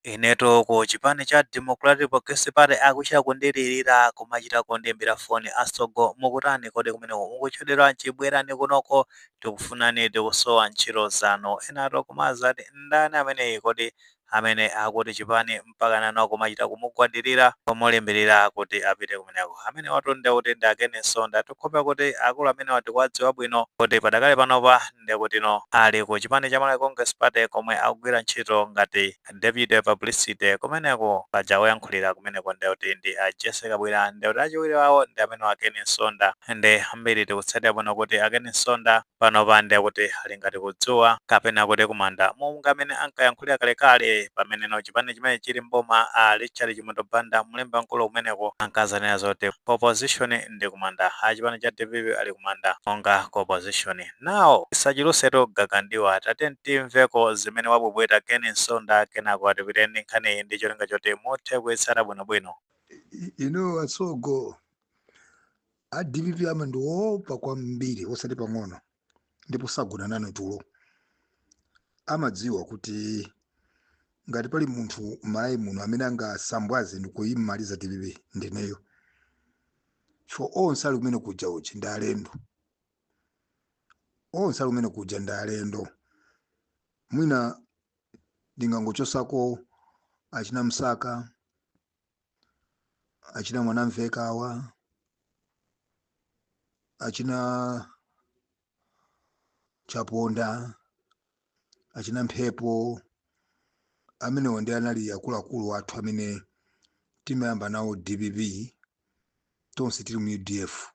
Inetu ku chipani cha Democratic Progressive Party akuchita kundilirira, kumachita kundiimbira foni: "Asogo, mukutani kodi kumeneko? Mukuchedweranji? Bwerani kunoko, tikufunani, tikusowa ntchito zanu." Enatu kumazati, "Ndani ameneyi kodi amene akuti chipani mpaka nano kumachita kumugwadirira, kumulimbirira kuti apite kumeneko?" Amene watonde kuti ndi a Ken Msonda. Tikhopa kuti akulu amene watikuwadziwa bwino kuti padakali panopa ndekuti no ali ku chipani cha Malawi Congress Party, komwe akugwira ntchito ngati deputy publicity kumeneko. Paja woyankhulira kumeneko ndekuti ndi a Jessica Kabwila, ndekuti achiwiri wawo ndi amene a Ken Msonda. Ndi ambiri tikutsatira bwino kuti a Ken Msonda panopa ndekuti ali ngati kudzuwa kapena kuti kumanda, monga amene ankayankhulira kalekale pamene no chipani chimene chili mboma, a Richard Chimwendo Banda, mlembi wamkulu kumeneko, ankazanena zoti opposition ndi kumanda. A chipani cha DPP ali kumanda monga ku opposition nawo. Tisachulusetu gagandiwa, tate timveko zimene wabwebweta Ken Msonda, kenako atipite ndi nkhaniyi ndi cholinga choti muthe kuyitsata bwinobwino. Ino atsogo a DPP amandiopa kwambiri, osati pang'ono, ndipo sagona nane tulo. Amadziwa kuti ngati pali munthu m'Malawi muno amene angasambwaze ndi kuyimaliza DPP, ndineyo, chifukwa onse ali kumene kuja uchi ndi alendo. Onse ali kumene kuja ndi alendo. Mwina ndingangochosako achina Msaka, achina Mwanamvekawa, achina Chaponda, achina Mphepo. Amenewo ndi anali akuluakulu athu amene timayamba nawo DPP tonse tili mu UDF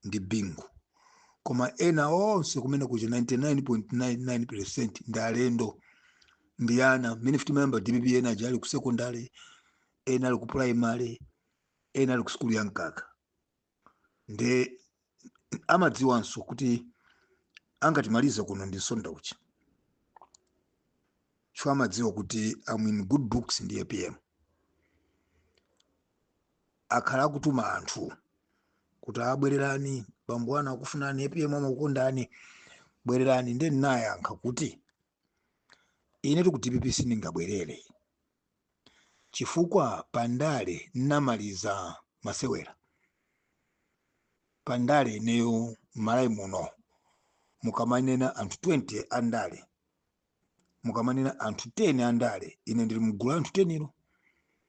ndi Bingu. Koma ena onse kumene kuja, 99.99% ndi alendo, ndi ana. Mmene timayamba DPP, ena aja ali ku secondary, ena ali ku primary, ena ali ku sukulu ya mkaka. Nde amadziwanso kuti angatimalize kuno ndi Msonda uchi, chifukwa amadziwa kuti I'm in good books ndi APM. Akhala akutuma anthu kuti, "Abwererani, bambo anu akufunani, APM amakukondani, bwererani." Nde ndinayankha kuti ine ku DPP sindingabwerere, chifukwa pandale nnamaliza masewera. Pandale ineyo m'Malawi muno, mukamanena anthu 20 andale, mukamanena anthu 10 andale, ine ndili mgulu la anthu 10 ilo,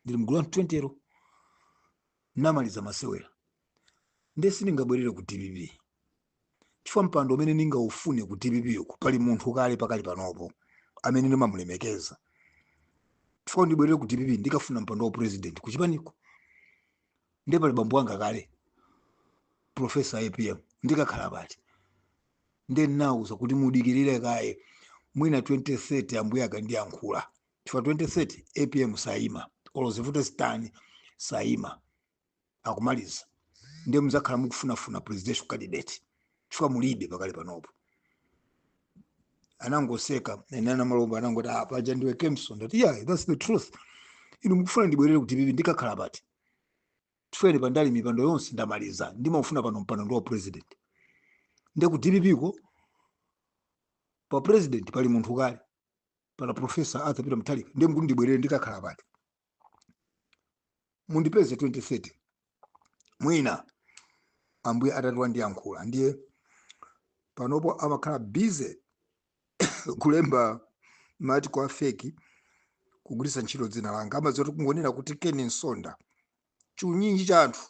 ndili mgulu la anthu 20 ilo. Namaliza masewera, nde sindingabwerere ku DPP, chifukwa mpando umene ndingaufune ku DPP uku pali munthu kale pakali panopo amene ndimamulemekeza. Chifukwa ndibwerere ku DPP, ndikafuna mpando wa president kuchipaniko, ndiye pali bambo wanga kale, Professor APM, ndikakhala pati? Ndiye ndinawuza kuti mudikirire kaye, mwina 2030 ambuye akandiyankhula, chifukwa 2030 APM sayima, olo zivute zitani sayima, akumaliza. Ndiye muzakhala mukufunafuna presidential candidate, chifukwa mulibe pakali panopo. Anangoseka nena Malomba, anangoti, "Ah, paja ndiwe Kemson." Ndati, "Yeah, that's the truth. Inu mukufuna ndibwerere ku DPP, ndikakhala pati? Chifukwa ine pandali mipando yonse ndamaliza, ndimafuna pano mpando ndi wa president. Ndiye ku DPP ko pa president pali munthu kale, pala Professor Arthur Peter Mutharika. Ndiye mukuti ndibwerere, ndikakhala pati? Mundipeze 2030, mwina ambuye atati wandiyankhula." Ndiye panopo amakhala busy kulemba ma article a fake, kugwiritsa ntchito dzina langa. Amadziwa kuti kungonena kuti Ken Msonda, chiunyinji cha anthu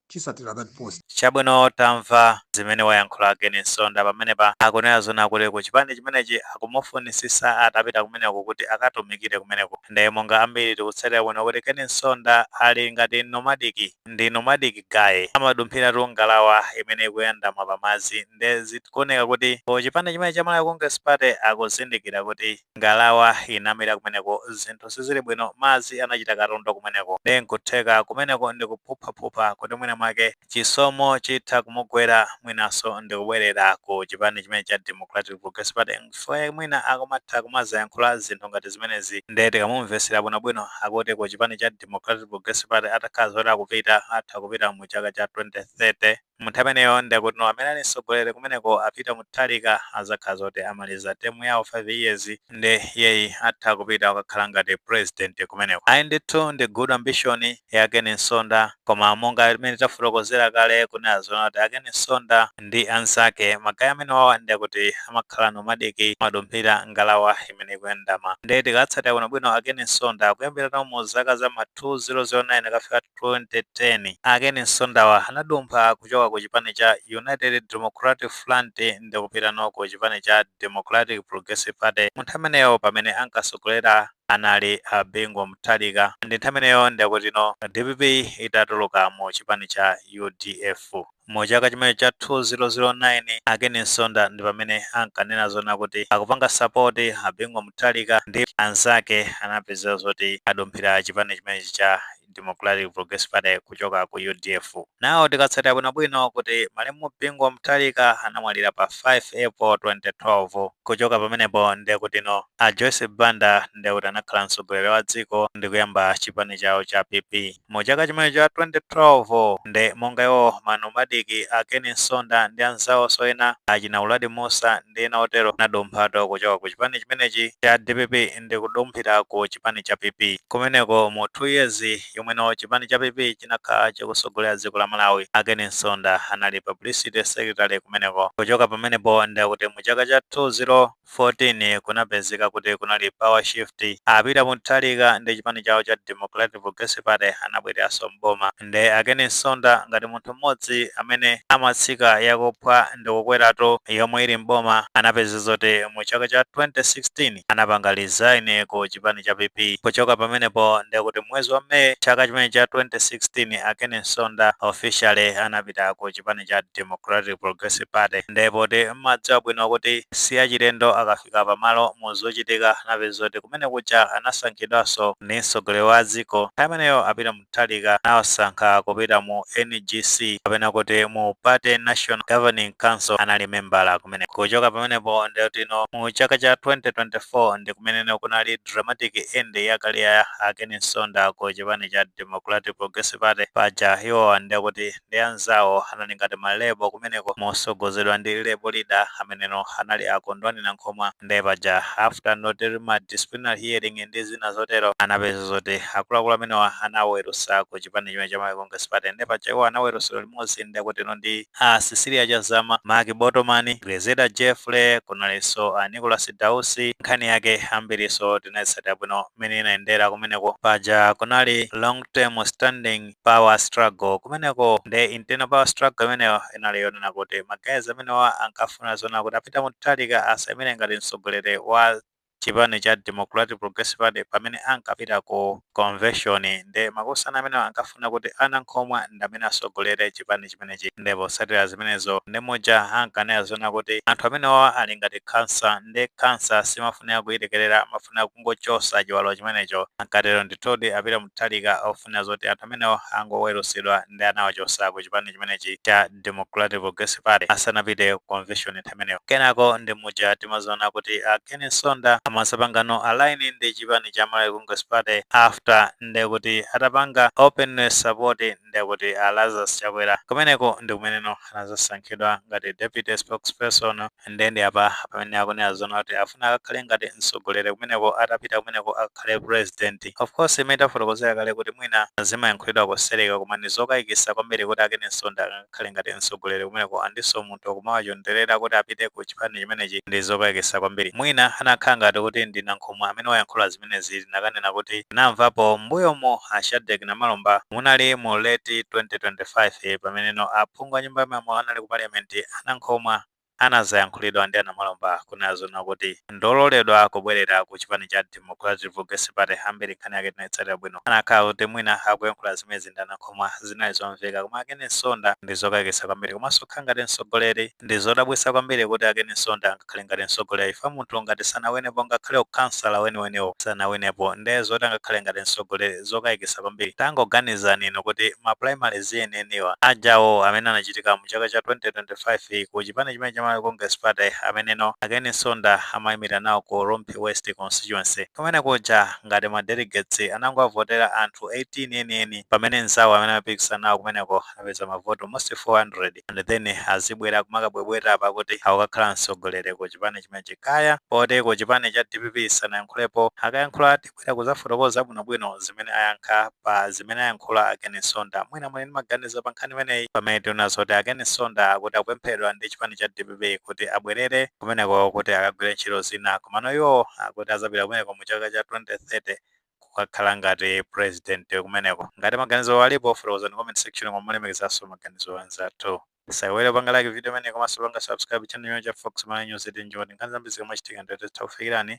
chisatira that post. Chabwino, tamva zimene wayankhula Ken Msonda pamenepa. Akunena zona kuti ku chipani chimenechi akumufunisisa atapita kumeneko kuti akatumikire kumeneko. Ndiye monga ambiri tikutsatira bwino kuti Ken Msonda ali ngati nomadic, ndi nomadic guy, amadumphiratu ngalawa imene ikuyandama pamadzi. Nde zikuoneka kuti ku chipani chimene cha Malawi Congress Party akuzindikira kuti ngalawa inamira kumeneko, zinthu sizili bwino, madzi anachita katondo kumeneko. Nde nkutheka kumeneko ndi kuphuphaphupha kuti mwina mwake chisomo chitha kumugwera, mwinanso ndikubwerera ku chipani chimene cha Democratic Progressive Party. Mfwe mwina akumatha kumazayankhula zinthu ngati zimenezi. Nde tikamumvesera bwinobwino, akuti ku chipani cha Democratic Progressive Party atakhala zoti akupita, atha kupita mu chaka cha 2030. Munthu ameneyo ndekuti no amene ali mtsogoleri kumeneko, a Peter Mutharika, azakhala zoti amaliza term yawo 5 years, ndi yeyi atha kupita kukakhala ngati president kumeneko. Ayi ndithu, ndi good ambition ya Ken Msonda, koma monga imene tafotokozera kale kunena zona kuti a Ken Msonda ndi anzake, ma guy amene wawa, ndekuti amakhala nomadic, amadumphira ngalawa imene ikuyandama. Ndi tikatsatira bwinobwino, a Ken Msonda kuyambira mu zaka za ma 2009 kafika 2010, a Ken Msondawa anadumpha kuchoka ku chipani cha United Democratic Front ndi kupita no ku chipani cha Democratic Progressive Party. Munthu ameneyo pamene ankasogolera anali a Bingu Mutharika. Ndi nthawi imeneyo ndekuti no DPP itatuluka mu chipani cha UDF mu chaka chimene cha 2009, a Ken Msonda ndi pamene ankanena zona kuti akupanga support a Bingu Mutharika ndi anzake. Anapeza zoti adumphira chipani chimenechi cha Democratic Progressive Party kuchoka ku UDF. Nawo tikatsatira bwinobwino kuti malemu Bingu Mutharika anamwalira pa 5 April 2012. Kuchoka pamenepo ndekuti no a Joyce Banda ndekuti anakhala mtsogoleri wa dziko ndi kuyamba chipani chawo cha PP mu chaka chimene cha 2012. Nde monga iwo ma nomadic, a Ken Msonda ndi anzawonso ena achina Uladi Musa ndi ena otero, anadumphatu kuchoka ku chipani chimenechi cha DPP ndi kudumphira ku chipani cha PP kumeneko. Mu 2 years yomweno chipani cha PP chinakhala chikusogolera dziko la Malawi, a Ken Msonda anali publicity secretary kumeneko. Kuchoka pamenepo ndekuti mu chaka cha 2014 kunapezeka kuti kunali power shift. A Peter Mutharika ndi chipani chawo cha Democratic Progressive Party anabwereranso mboma. Nde a Ken Msonda ngati munthu mmodzi amene amatsika yakuphwa ndi kukweratu yomwe ili mboma, anapeza zoti mu chaka cha 2016 anapanga resign ku chipani cha PP. Kuchoka pamenepo ndekuti mwezi wa Meyi chaka chimene cha 2016, a Ken Msonda officially anapita ku chipani cha Democratic Progressive Party. Ndipo ti mmadziwa bwino kuti si achilendo akafika pamalo muzochitika. Anapeza zoti kumene kuja anasankhidwanso ndi mtsogoleri wa dziko ameneyo, a Peter Mutharika, anawasankha kupita mu NGC kapena kuti mu Party National Governing Council, anali membala kumene. Kuchoka pamenepo ndiyotino mu chaka cha 2024 ndi kumenene kunali dramatic end ya career a Ken Msonda ku chipani cha Democratic Progressive Party. Paja iwowa ndikuti ndi anzawo anali ngati ma rebel kumeneko, mosogozedwa ndi rebel leader ameneno anali a Kondwani Nankhumwa. Ndiye paja after noti ma disciplinary hearing ndi zina zotero, anapeza zoti akuluakulu amenewa anawerusa ku chipani chimene cha Malawi Congress Party. Ndiye paja iwo anawerusidwa limodzi ndikuti no ndi a Cecilia Chazama, Mark Botomani, Grezelder Jeffrey, kunalinso a Nicholas Dausi. Nkhani yake ambiriso tinayitsatira bwino mmene inayendera kumeneko. Paja kunali long term standing power struggle kumeneko. Ndi internal power struggle imeneyo inali yonena kuti ma guys amenewa ankafuna zona kuti a Peter Mutharika asamire ngati mtsogoleri wa chipani cha Democratic Progressive Party pamene ankapita ku convention. Ndi makosana amenewa ankafuna kuti a Nankhumwa ndi amene asogolere chipani chimenechi. Ndipo potsatira zimenezo ndi muja ankanena zona kuti anthu amenewa ali ngati khansa, ndi khansa simafunika kuyilekerera, amafunika kungochosa chiwalo chimenecho. Ankatero ndithudi a Peter Mutharika, ofuna zoti anthu amenewo angowerusidwa ndi anawachosa ku chipani chimenechi cha Democratic Progressive Party asanapite ku convention nthawi imeneyo. Kenako ndi muja timaziona kuti a Ken Msonda amasapangano align ndi chipani cha Malawi Congress Party after ndekuti atapanga open support ndekuti a Lazarus Chakwera. Kumeneko ndi kumeneno anazasankhidwa ngati deputy spokesperson. Ndende apa pamene akunena zona kuti afuna akakhale ngati mtsogoleri kumeneko, atapita kumeneko akakhale president. Of course, imene tafotokozera kale kuti mwina zimayankhulidwa kusereka, koma ndi zokayikitsa kwambiri kuti a Ken Msonda akakhale ngati mtsogoleri kumeneko, andinso munthu kumawachonderera kuti apite ku chipani chimenechi ndi zokayikitsa kwambiri. Mwina anakhala ngati kuti ndi Nankhumwa amene wayankhula zimenezi. Tinakanena kuti tinamvapo m'mbuyomo a Shadric Namalomba, munali mu late 2025, pameneno aphungu a nyumba ya malamulo anali ku parliament, a Nankhumwa anazayankhulidwa ndi a Namalomba kunena zona kuti ndololedwa kubwerera ku chipani cha Democratic Progressive Party. Ambiri nkhani yake tinayitsatira bwino. Anakhala kuti mwina akuyankhula zimenezi ndi a Nankhumwa, zinali zomveka, koma a Ken Msonda ndi zokayikitsa kwambiri. Komanso kukhala ngati mtsogoleri, ndi zodabwitsa kwambiri kuti a Ken Msonda angakhale ngati mtsogoleri. Ifa munthu ngati sanawenepo ngakhale ukhansala weniweniwo sanawinepo, ndiye zoti angakhale ngati mtsogoleri, zokayikitsa kwambiri. Tangoganizani inu kuti ma primaries enieniwa ajawo amene anachitika mu chaka cha 2025 ku chipani chimene cha Malawi Congress Party ameneno a Ken Msonda amayimira nawo ku Rumphi West constituency. Kumene kuja ngati ma delegates anangoavotera anthu 18 enieni, pamene nzawo amene amapikisana nawo kumeneko apeza mavoto almost 400, and then azibwera kumakabwebweta pakuti akukakhala mtsogoleri ku chipani chimenechi. Kaya poti ku chipani cha DPP sanayankhulepo, akayankhula tibwera kuzafotokoza bwinobwino zimene ayankha pa zimene ayankhula a Ken Msonda. Mwina muli ndi maganizo pa nkhani imeneyi, pamene tiona zoti a Ken Msonda akuti akupemphedwa ndi chipani cha DPP kuti abwerere kumeneko kuti akagwire ntchito zina, komano iwo akuti azapita kumeneko mu chaka cha 2030 kukakhala ngati president kumeneko. Ngati maganizo alipo, fotokozani comment section, komwe mulemekezanso maganizo anzathu. Saiwale panga like video imene komanso panga subscribe channel cha Fox Malawi News, tinjoti nkhani zambiri zikamachitika ndithu kufikirani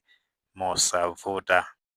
mosavuta.